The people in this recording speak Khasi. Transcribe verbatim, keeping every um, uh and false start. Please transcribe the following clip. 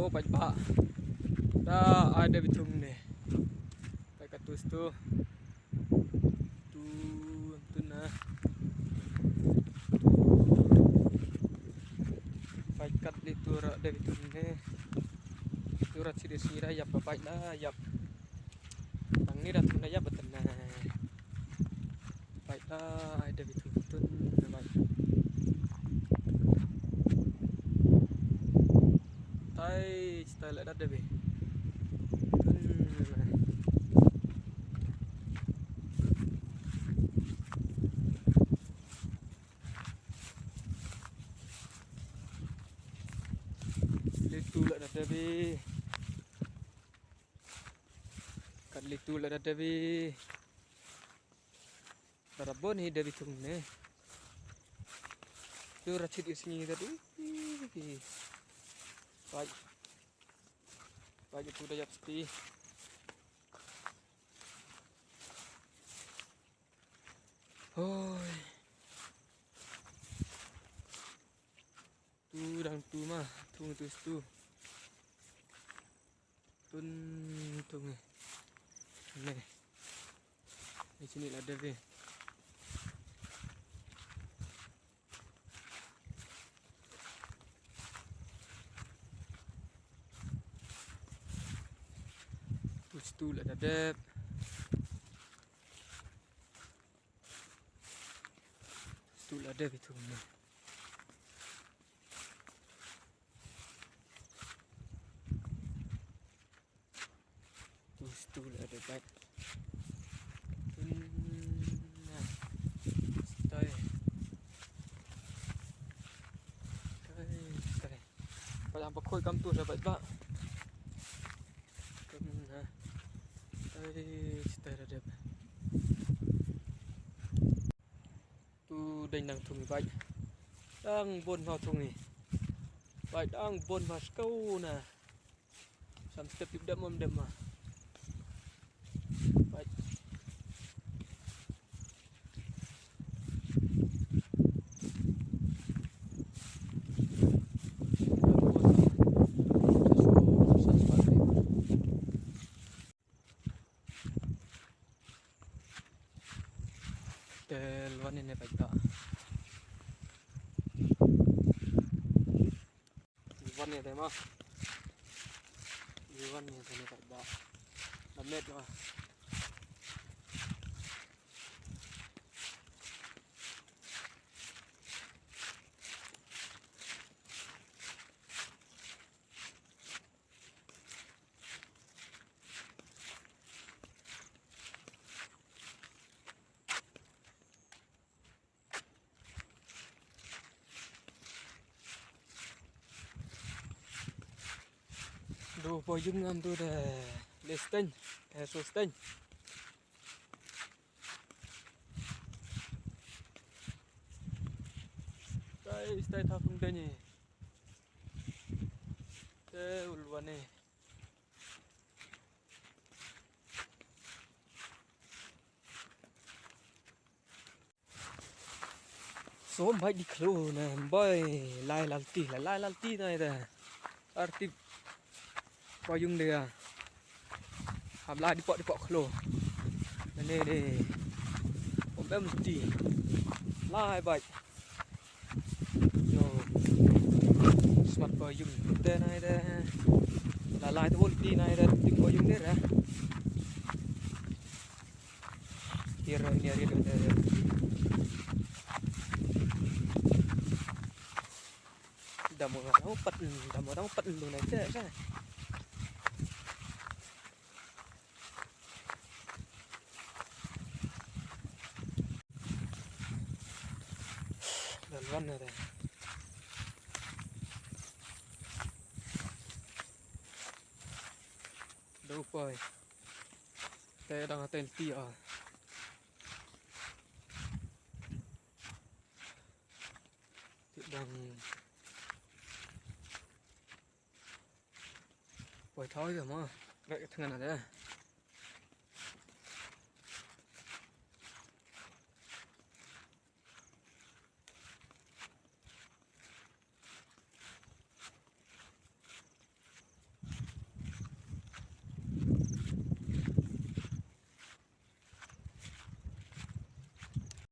Oh, paidbah. Da ai da bithung ne. Pait katto stu. Tu, tu na. Pait kat li tu ra da bithung ne. Tu ra chi de sngi ra ïap ba pait la ïap. Tang ni da tu na ïap ba ten na. Pait da ai da bithung tun na pait. Tai, tai la da da bi. Tun. Li tu la da da bi. Kat li tu la da da bi. Bara bon hi da bithung ne. Tu ra chit ïa sngi da di. Pai. Pai tu da ïap sti. Hoi. Tu dang tu ma, tu tu tu. Tun tu ngi. Ne. Ni sini la dep ni. Tu situ la dep. Situ la dep itu. Tu situ la dep. Nah. Stay. Stay, stay. Ba dang ba khoi kam tu sa ba. Kam na. Stay, stay la dep. Tu dang nang thung ni bait. Dang bun ma thung ni. Bait dang bun ma skau na. Sam step ip dam mam dam ma. Bait. Te lwan ïa ne bait ta. Lwan ïa te ma. Lwan ïa te ne bait ta. La met ma. Do po yung ngam tu de lesteng, eh, sosteng. Tai, tai ta pung de ni. Te ulwane. Som bait di khlo ne, boi, lai lal ti, lai, lai lal ti na ida. Artip. Payung dia. Hab lai di pok, di pok khlo. Ne, ne. Om em ti. Lai bait. Yo. Smat payung te na ida. Lai, lai tu ti na ida, ti payung dia. Ira, ira, ira, ira. Damo, damo pat, damo, damo pat lu na te, sa. Dal wan na te. Do poi. Te dang atel ti a. Ti dang. Poi thau ïa ma. Rek thngan ada.